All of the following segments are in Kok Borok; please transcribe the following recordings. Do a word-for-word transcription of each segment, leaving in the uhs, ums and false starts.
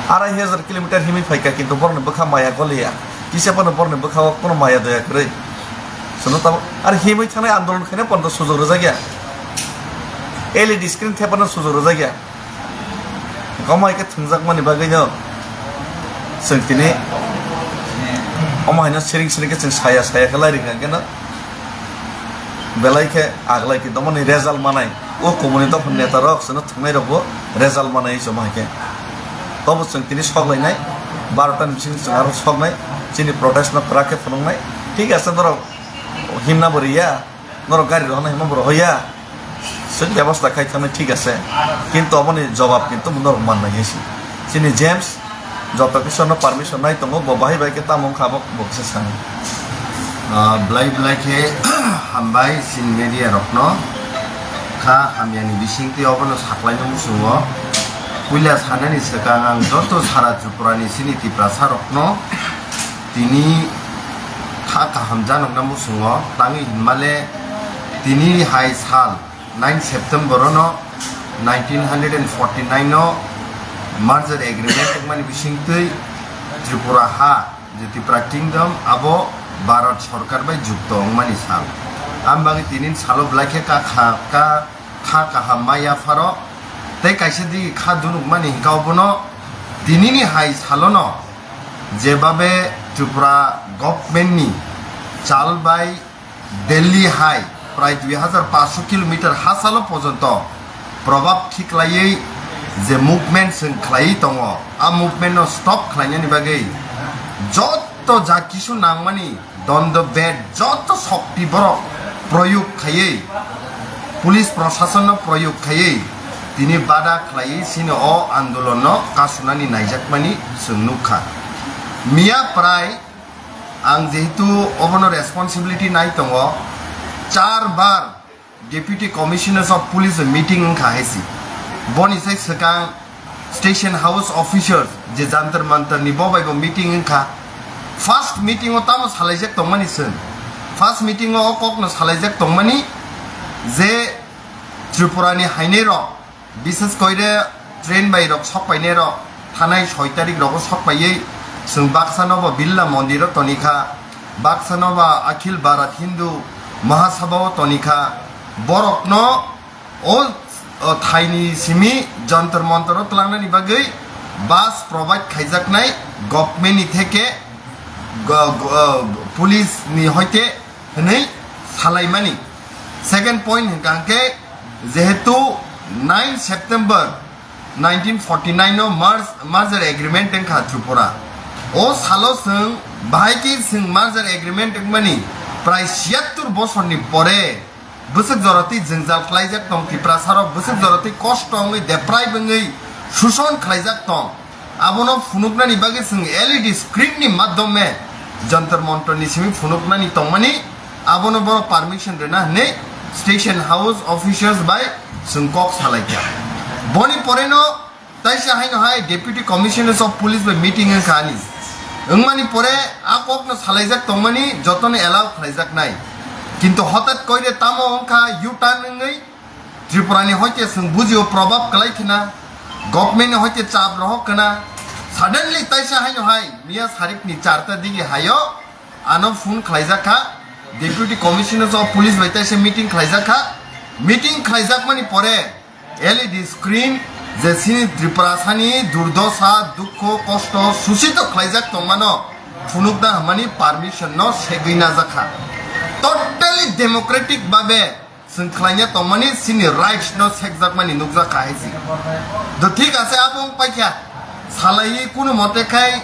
Arai hajar kilometer himwi phaikha, kintu borokni bwkha maya goliya. Kisa phano borokni bwkhao kono maya doya kwrwi. Chwngno tabuk, ar himwi thangnai andolon khaina pono sujok rwjakya. L E D screen thepano sujok rwjakya. Omo hai khe thwngjakmani bagwino chwng tini omo haino siring siring khe chwng saya saya khe lairikha, hwnkhe no belai khe aglai khe domoni result manai. O kumuni dophani neta rok chwngno thwngnai rokbo result manai chwng hai khe. Tobo chwng tini sok lainai, barota ni bisingo chwng aro soknai, chini protest no kwrak khe phunuknai. Thik ase, norok himna bo riya, norok gari rohorna himma bo rohoya. Chwng bebosta khai thangwi thik ase, kintu oboni jobab kintu norok mannai hai se. Chini James joto kisa no permission nai tongo, bo bahai bai khe tamo wngkha abo bo kisa sanai. Ah, belai belai khe hambai chini media rokno kha hamyani bisingtwi obono saklaina muchungo. Puila sanani swkang ang joto sara Tripura ni chini Tiprasa rokno tini kha kaham janokna muchungo, tangwi hinmale tini hai sal nine September no nineteen hundred and forty nine no merger agreement wngmani bisingtwi Tripura ha, je Tripura Kingdom, abo Bharat Sarkar bai jukto wngmani sal. Ang bagwi tini salo belai khe ka kha, ka, kha kaham ma yapharo tei kaisa digi kha dunukmani hwnkha obono tinini hai salono jebabe Tripura government ni chal bai Delhi hai prai dui hajar paanch sho kilometer hachalo porjonto probab khiklaiwi je movement chwng khlaiwi tongo, a movement no stop khlainani bagwi joto ja kisu nangmani dondo bed joto shokti borok proyog khaiwi, police proshasonno proyog khaiwi tini bada khlaiwi chini o andolonno kasunani naijakmani chwng nukha. Miya prai ang jehetu obono responsibility nai tongo, char bar Deputy Commissioners of Police meeting wngkha hai se. Boni sai swkang Station House officers je Jantar Mantar ni bo bai bo meeting wngkha. First meeting o tamo salaijak tongmani chwng. First meeting o o kok no salaijak tongmani je Tripura ni hainai rok, bishes koire train bai rok sok painai rok thanai soi tarik rogo sok paiwi chwng baksa no bo Birla Mondir o tonikha, baksa no ba Akhil Bharat Hindu Mahasabha o tonikha, borok no o, o thaini simi Jantar Mantar o twlangnani bagwi bus provide khaijaknai government ni theke go-, go-, police ni hoite hwnwi salaimani. Second point hwnkha hwnkhe jehetu nine September nineteen forty nine no merge-, merger agreement wngkha Tripura. O salo chwng bahai khe chwng merger agreement wngmani prai siyattur bosorni pore bwswk jorotwi jwngjal khlaijak tong, Tiprasarok bwswk jorotwi kosto wngwi, deprive wngwi, suson khlaijak tong. Abono phunuknani bagwi chwng L E D screen ni madhyome Jantar Mantar ni simi phunuknani tongmani, abono borok permission rwna hwnwi Station House officials bai chwng kok salaikha. Boni poreno taisa haino hai Deputy Commissioners of Police bai meeting wngkha ani. Wngmani pore a kokno salaijak tongmani jotono allow khlaijaknai. Kintu hotat koire tamo wngkha U-turn wngwi Tripura ni hoite chwng bujio probab kwlai khna, government ni hoite chap rohok khna, suddenly taisa haino hai miya sarik ni charta digi hayo ano phone khlaijak kha, Deputy Commissioners of Police bai taisa meeting khlaijak kha, meeting khlaijakmani pore L E D screen je chini Tripura sani durdosa, dukho, kosto, susito khlaijak tongmano phunukna hwnmani permission no segwi najak kha. Totally democratic babe chwng khlaina tongmani chini rights no sekjakmani nukjak kha hai se. Do thik ase, abo wng paikha. Salaiwi kunu mote khai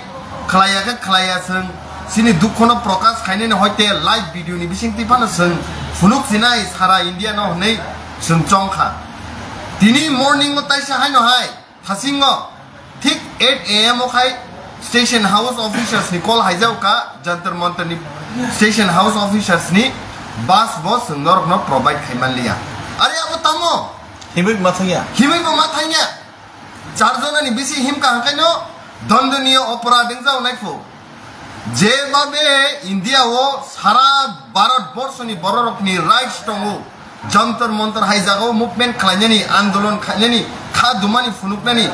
khlaiya khe khlaiya chwng. Chini dukhono prokash khainani hoite live video ni bisingtwi phano chwng phunuk sinai sara India no hwnwi chwng chong kha. Tini morning o taisa haino hai thasingo thik eight A M o khai Station House officers ni call haijak kha, Jantar Mantar ni Station House officers ni bus bo chwng norok no provide khai man liya. Are abo tamo? Himwi ma thangya. Himwi bo ma thangya. Char jona ni bisi himkha hwnkhaino dondoniyo oporad wngjak nai phu. Jebabe India o sara Bharat borsho ni bororok ni rights tongo, Jantar Mantar hai jaga o movement khlainani, andolon khlainani, kha dumani phunuknani,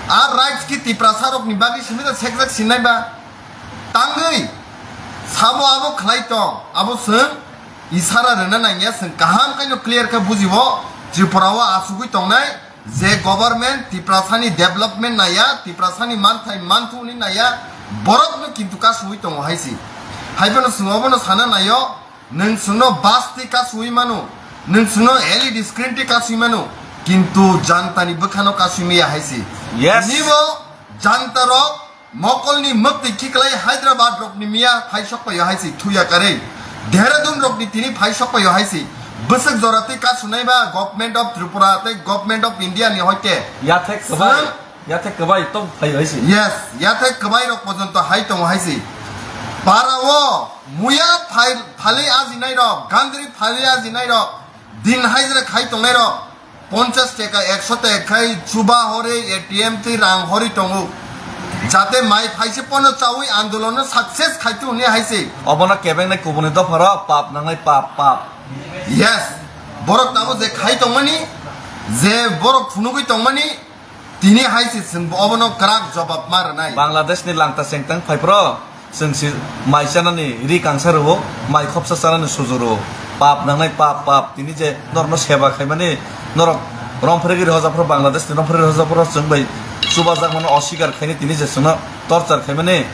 A rights ki Tiprasa rokni bagwi simi da sekjak sinai ba? Tangwi sabo abo khlai tong, abo chwng isara rwna nangya, chwng kaham khaino clear khe bujibo. Tripura o asugwi tongnai je government Tiprasani development naya, Tiprasani manthai manthungni naya, borokno kintu kasugwi tongo hai si. Hai phano chwng obono sana naio, nwng chwngno bus twi kasugwi mano, nwng chwngno L E D screen twi kasugwi mano, kintu jantani bwkhano kasugwi maya hai si. Yes. Nibo janta rok mokolni mwktwi khiklai Hyderabad rokni miya phai sok paio hai si thuya karwi. Dehradun rokni tini phai sok paio hai si. Bwswk jora twi kasunai ba Government of Tripura tei Government of India ni hoite. Yathek kwbai, Sir? Yathek kwbai tong phai hai si. Yes, yathek kwbai rok pojonto hai tongo hai si. Para o muya phai, phalwi ajinai rok, gandri phalwi ajinai rok, din hajra khai tongnai rok, ponchas taka, ekso taka khai chuba hori, A T M twi rang hori tongo. Jate mai phaise pono chawi andolon no success khai tu hwnwi hai se. Obono kebeng nai kubuni dopha rok pap nangnai pap, pap. Yes, borok tamo je khai tongmani, je borok phunugwi tongmani, tini hai se chwng bo obono kwrak jobab ma rwnai. Bangladesh ni langta chengtang phai pro. Chwng si mai chanani ri kangsa rwo, mai khopsa chanani suju rwo. Pap nangnai pap, pap. Tini je norokno seba khaimani, norok romphregwi rw hojaphuru, Bangladesh ni romphregwi rw hojaphuru chwng bai chubajakmano oswikar khaini, tini je chwngno torture khaimani,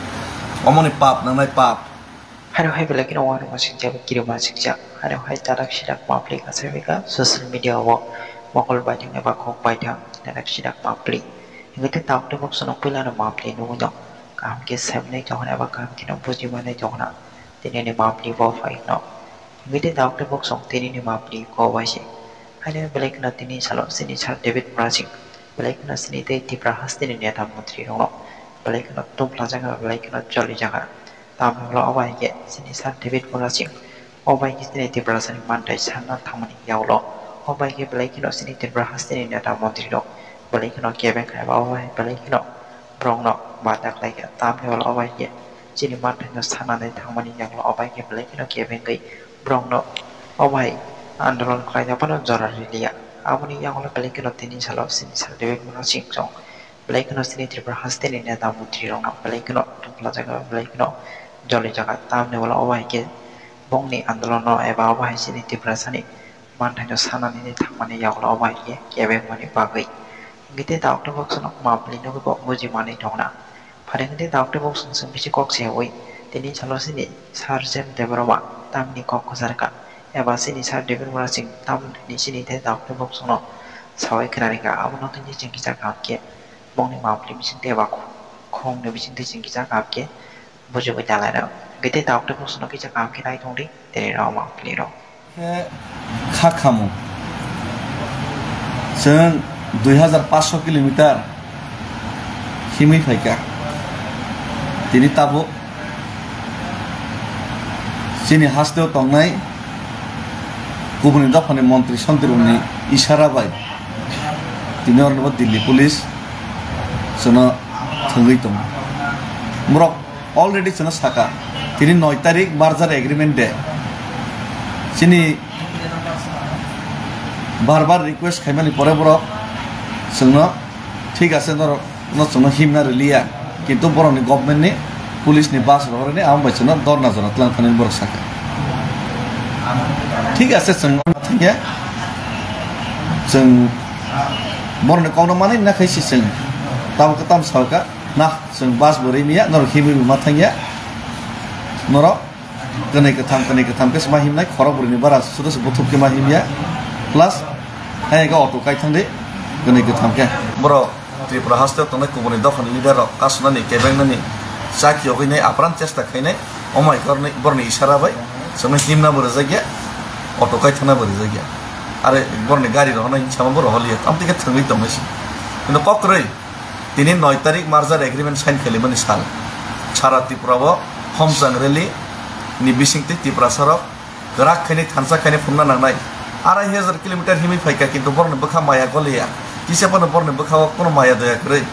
omoni pap nangnai pap. Haino hai belai kheno uanama singjak, kirima singjak. Haino hai tarak sirak mapli kasabika social media o mokol baithang eba khok baithang tarak sirak mapli. Hingke tei tabuk tei boksono puilano mapli nugui no kaham khe saimani tongkha eba kaham kheno bujimanai tongkha tini ni mapli bo phai no. Hingke tei tabuk tei boksong tini ni mapli ko bai se. Haino belai kheno tini salo chini sir David Murasing belai kheno chini tei Tripura hasteni neta montri rokno belai kheno tongphlajak belai kheno cholijakha. Tamni ulo obo hai khe chini sir David Murasing obo hai khe chini Tiprasani manthai sanna thangmani yagulo obo hai khe belai kheno chini Tripura hasteni neta montri rok belai kheno kebeng khai ba obo hai belai kheno borokno bada khlai kha. Tamni ulo obo hai khe chini manthaino sanani thangmani yagulo obo hai khe belai kheno kebengwi borokno obo hai andolon khlaina phano jora riliya. Aboni yagulo belai kheno tini salo chini sir David Murasing chwng belai kheno chini Tripura hasteni neta montri rokno belai kheno tongphlajak belai kheno jolijakha. Tamni ulo obo hai khe bongni andolono eba obo hai chini Tiprasani manthaino sanani thangmani yagulo obo hai khe kebengmani bagwi. Hingke tei tabuk tei boksong mapli nugui bo bujimanai tongna. Pharing tei tabuk tei boksong chwng bisi kok seyaui tini salo chini sir Jem Debbarma tamni kok kwcharkha eba chini sir David Murasing tamni chini tei tabuk tei boksongno saui khwnarikha. Abono tini chwng kisa kaham khe bongni mapli bisingtwi eba khongni bisingtwi chwng kisa kaham khe bujugwi talairok. Hingke tei tabuk tei boksongno kisa kaham khe nai tongdi tini rok mapli rok. Khe kha khamung. Chwng dui hajar paanch sho kilometer himwi phaikha. Tini tabuk chini hasteo tongnai kubuni dophani montri sontirokni isara bai tini oroni bo Delhi police chwngno thwngwi tongo. Borok already chwngno saka, tini noi tarik merger agreement de. Chini bar bar request khaimani pore borok chwngno, thik ase, norok no chwngno himna riliya, kintu borokni government ni, police ni bus rohorni, amo bai chwngno dorna jora twlang thani borok saka. Thik ase, chwng thangya, chwng borokni kokno manwi na khai si chwng tamo khe tamo salka na. Chwng bus bo rimya, norok himwi bo ma thangya. Norok kwnwi kwtham, kwnwi kwtham khe ma himnai, khorok bwrwini bara sudo se buthuk khe ma himya. Plus, hai khe auto kai thangdi, kwnwi kwtham khe. Borok Tripura haste tongnai kubuni dophani leader rok kasunani, kebengnani, chak yogwinai apran chesta khainai, omai korni borni isara bai, chwngno himna bo rwjakya, auto kai thangna bo rwjakya. Are borni gari rohornai hinwi sama bo rohorliya, tamtwi khe thwngwi tongmani se. Kintu kokrwi, tini noi tarik merger agreement sign khalimani sal. Sara Tripura o Homchang rally ni bisingtwi Tiprasa rok kwrak khainwi thansa khainwi phunukna nangnai. Arai hajar kilometer himwi phaikha, kintu borokni bwkha maya goliya. Kisa phano borokni bwkha o kono maya doya kwrwi.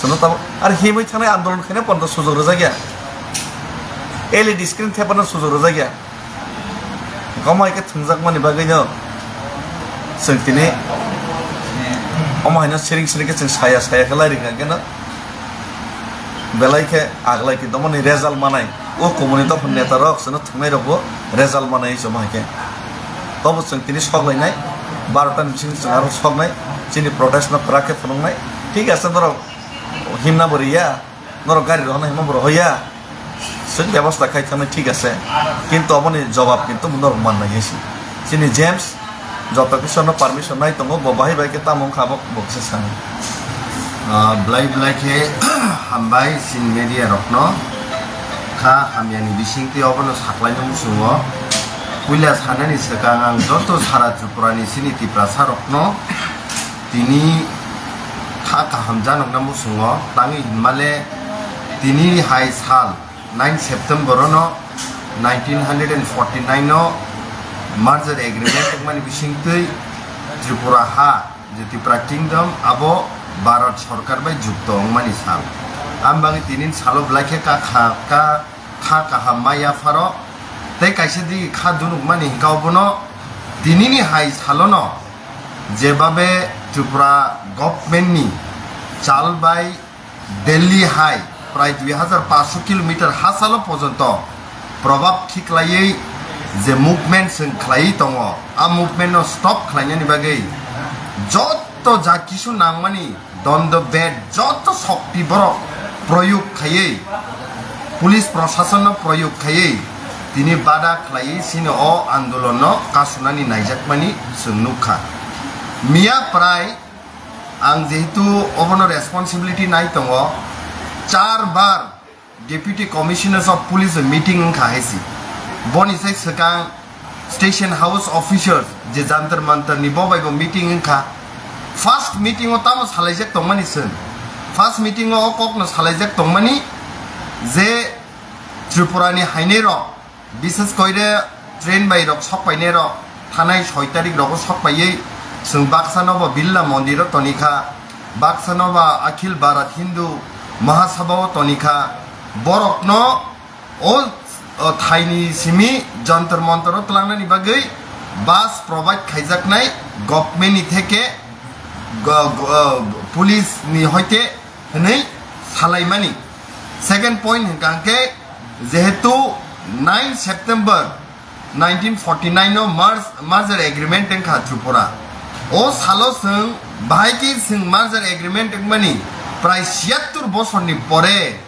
Chwngno tamo, are himwi thangnai andolon khaina pono sujok rwjakya. L E D screen thepano sujok rwjakya. Gomai khe thwngjakmani bagwino chwng tini Omo haino siring siring khe chwng saya saya khe lai rikha khe no belai khe aglai khe tomoni result manai. O komoni dophani neta rok chwngno thwngnai rokbo result manai chwng hai khe. Tobo chwng tini sok lainai, barota ni bisingo chwng aro soknai, chini protest no kwrak khe phunuknai. Thik ase norok himna bo riya, norok gari rohorna himma bo rohoya. Chwng bebosta khai thangwi thik ase, kintu oboni jobab kintu norok mannai hai se. Chini James joto kisa no permission nai tongo, bo bahai bai khe tamo wngkha bo, bo kisa sanai. Ah, belai belai khe hambai chini media rokno kha hamyani bisingtwi obono saklaina muchungo. Puila sanani swkang ang joto sara Tripura ni chini Tiprasa rokno tini kha kaham janokna muchungo, tangwi hinmale tini hai sal nine September no nineteen hundred and forty nine no merger agreement wngmani bisingtwi Tripura ha je Tripura Kingdom abo Bharat Sarkar bai jukto wngmani sal. Ang bagwi tini salo belai khe ka kha, ka, kha kaham ma yapharo tei kaisa digi kha dunukmani hwnkha obono tinini hai salono jebabe Tripura government ni chal bai Delhi hai prai dui hajar paanch sho kilometer hachalo porjonto probab khiklaiwi je movement chwng khlaiwi tongo, a movement no stop khlainani bagwi joto ja kisu nangmani dondo bed joto shokti borok proyog khaiwi, police proshasonno proyog khaiwi tini bada khlaiwi chini o andolonno kasunani naijakmani chwng nukha. Miya prai ang jehetu obono responsibility nai tongo, char bar Deputy Commissioners of Police meeting wngkha hai se. Boni sai swkang Station House officers je Jantar Mantar ni bo bai bo meeting wngkha. First meeting o tamo salaijak tongmani chwng. First meeting o o kokno salaijak tongmani je Tripura ni hainai rok, bises koire train bai rok sok painai rok, thanai soi tarik rogo sok paiwi chwng baksa no bo Birla Mondir o tonikha, baksa no ba Akhil Bharat Hindu Mahasabha o tonikha. Borok no o, o thaini simi Jantar Mantar o twlangnani bagwi bus provide khaijaknai government ni theke go-, go-, police ni hoite hwnwi salaimani. Second point hwnkha hwnkhe jehetu nine September nineteen forty nine no merge-, merger agreement wngkha Tripura. O salo chwng bahai khe chwng merger agreement wngmani prai siyattur bosorni pore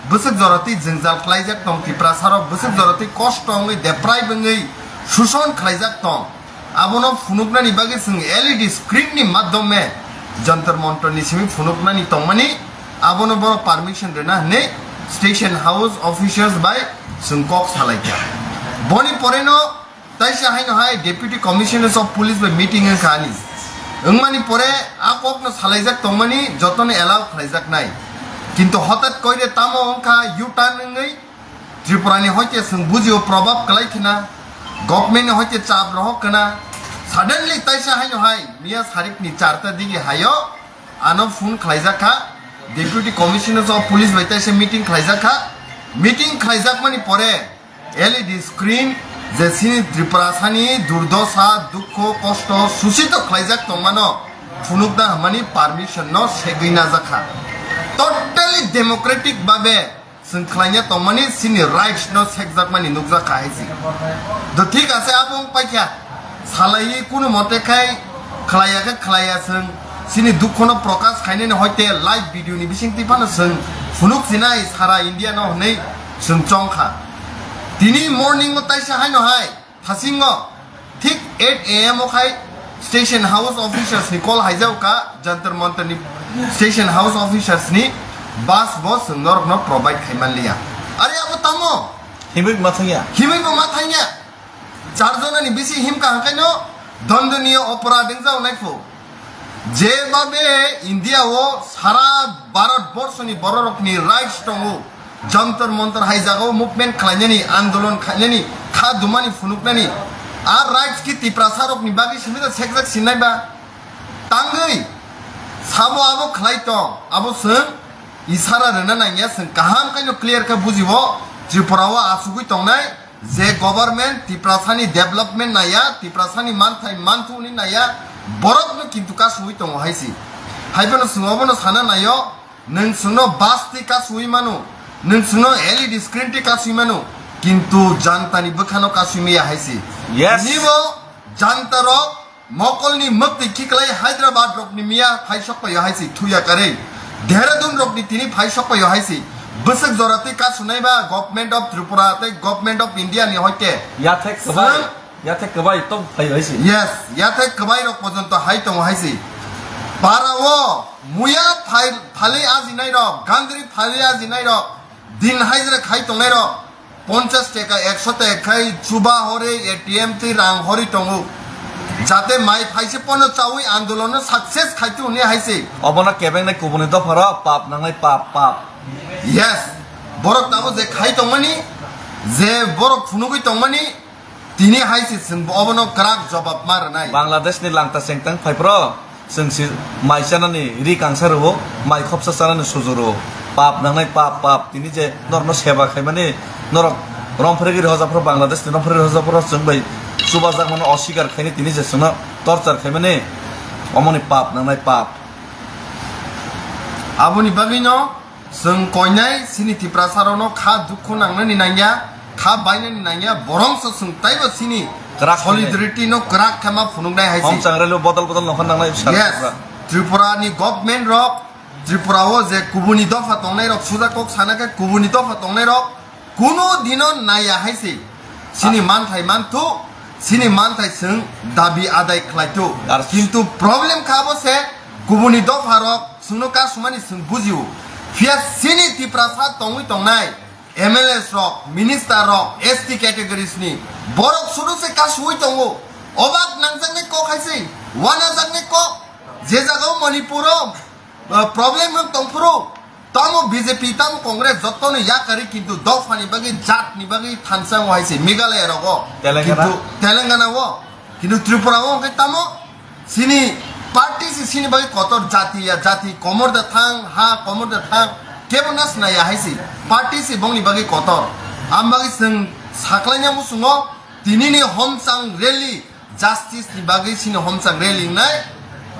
bwswk jorotwi jwngjal khlaijak tong, Tiprasarok bwswk jorotwi kosto wngwi, deprive wngwi, suson khlaijak tong. Abono phunuknani bagwi chwng L E D screen ni madhyome Jantar Mantar ni simi phunuknani tongmani, abono borok permission rwna hwnwi Station House officers bai chwng kok salaikha. Boni poreno taisa haino hai Deputy Commissioners of Police bai meeting wngkha ani. Wngmani pore a kokno salaijak tongmani jotono allow khlaijaknai. Kintu hotat koire tamo wngkha U-turn wngwi Tripura ni hoite chwng bujio probab kwlai khna, government ni hoite chap rohok khna, suddenly taisa haino hai miya sarik ni charta digi hayo ano phone khlaijak kha, Deputy Commissioner of Police bai taisa meeting khlaijak kha, meeting khlaijakmani pore L E D screen je chini Tripura sani durdosa, dukho, kosto, susito khlaijak tongmano phunukna hwnmani permission no segwi najak kha. Totally democratic babe chwng khlaina tongmani chini rights no sekjakmani nukjak kha hai se. Do thik ase, abo wng paikha. Salaiwi kunu mote khai khlaiya khe khlaiya chwng. Chini dukhono prokash khainani hoite live video ni bisingtwi phano chwng phunuk sinai sara India no hwnwi chwng chong kha. Tini morning o taisa haino hai thasingo thik eight A M o khai Station House officers ni call haijak kha, Jantar Mantar ni Station House officers ni bus bo chwng norok no provide khai man liya. Are abo tamo? Himwi ma thangya. Himwi bo ma thangya. Char jona ni bisi himkha hwnkhaino dondoniyo oporad wngjak nai phu. Jebabe India o sara Bharat borsho ni bororok ni rights tongo, Jantar Mantar hai jaga o movement khlainani, andolon khlainani, kha dumani phunuknani, a rights ki Tiprasa rok ni bagwi simi da sekjak sinai ba? Tangwi sabo abo khlai tong, abo chwng isara rwna nangya, chwng kaham khaino clear khe bujibo Tripura o achugwi tongnai. Je government Tiprasani development naiya, Tiprasani manthai manthuni naiya, borokno kintu kasungwi tongo hai si. Hai phano chwng obono sana naio, nwng chwngno bus twi kasui mano, nwng chwngno L E D screen twi kasui mano, kintu Janta ni bwkhano kasui maya hai se. Yes. Nibo Janta rok mokolni mwktwi khiklai Hyderabad rokni miya phai sok paio hai se thuya karwi. Dehradun rokni tini phai sok paio hai se. Bwswk jora twi kasunai ba Government of Tripura tei Government of India ni hoite. Yathek kwbai. Sir, Yathek kwbai to phai hai se. Yes, yathek kwbai rok porjonto hai tongo hai se. Para o muya phai-, phalwi ajinai rok, gandri phalwi ajinai rok, din hajra khai tongnai rok, ponchash taka, ekso taka khai chuba hore A T M twi rang hori tongo. Jate mai phaise pono chawi andolono success khai tu hwnwi hai se. Obono kebengnai kubuni dopha rok pap nangnai pap, pap. Yes, borok tabo je khai tongmani, je borok phunugwi tongmani, tini hai se chwng bo obono kwrak jobab ma rwnai. Bangladesh ni langta chengtang phai phro, chwng si mai chanani ri kangsa rwo, mai khopsa chanani suju rwo. Pap nangnai pap, pap. Tini je norokno seba khaimani, norok romphre giri hoja phro, Bangladesh ni romphre giri hoja phro, chwng bai chuba jak mano osikar khaini, tini je chwngno torture khaimani, omoni pap nangnai pap. Aboni bagwino chwng koinai chini Tiprasa rokno kha dukhu nangnani nangya, kha bainani nangya, borongso chwng taibo chini kwrak solidarity no kwrak khe ma phunuknai hai se. Hom changrelo bodol bodol nokha nangnai bwsa. Yes. Tripura. Tripura ni government rok, Tripura o je kubuni dopha tongnai rok, suja kok sana khe kubuni dopha tongnai rok, kuno dino naya hai se. Chini manthai manthu, chini manthai chwng dabi adai khlai tu. Ar kintu problem kha bo se kubuni dopha rok chwngno kasumani chwng bujio. Phiya chini Tiprasa tongwi tongnai M L As rok, minister rok, S T categories ni borok sudu se kasuwi tongo. Obak nangjaknai kok hai se, wanajaknai kok. Je jagao Manipur o, uh, problem wng tongphuru, tamo B J P, tamo Congress, jotono yakarwi, kintu dophani bagwi, jatni bagwi thansa wng hai se Meghalaya rogo. Telangana? Kintu Telangana o, kintu Tripura o hwnkhe tamo chini party se chini bagwi kotor, jati ya jati, komor da thang, ha komor da thang, kebo na sinaya hai se, party se bongni bagwi kotor. Am bagwi chwng saklaina muchungo, tinini homchang rally, justice ni bagwi chini homchang rally wngnai,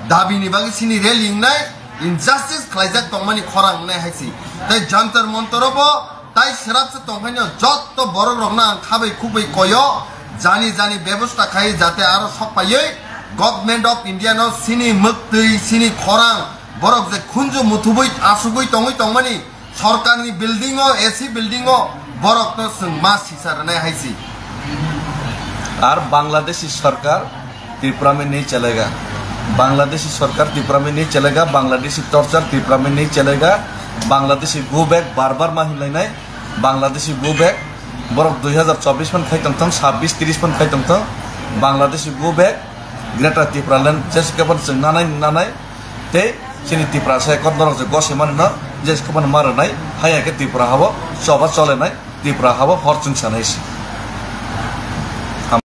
dabi ni bagwi chini rally wngnai, injustice khlaijak tongmani khorang wngnai hai se. Tei Jantar Mantar o bo tai srapsa tongkhaino jotto borok rokno ang khabai khukbai koyo, jani jani bebosta khai jate aro sok paiwi Government of India no chini mwktwi, chini khorang, borok je khunju muthubui asugui tongwi tongmani, sorkarni building o, A C building o borokno chwng ma sisa rwnai hai se. Ar Bangladeshi sorkar Tripura mein nahi chalega, Bangladeshi sorkar Tripura mein nahi chalega, Bangladeshi torture Tripura mein nahi chalega, Bangladeshi go back bar bar ma hinlainai, Bangladeshi go back, borok dui hazar chobbish phan khai tongthong, sabbish trish phan khai tongthong, Bangladeshi go back, Greater Tipraland, jeske phan chwng nanai nanai, tei chini Tiprasa ekot norok je gose mani no, jeske phan ma rwnai, haya khe Tripura habo choba cholenai, Tripura habo hor chwng sanai se.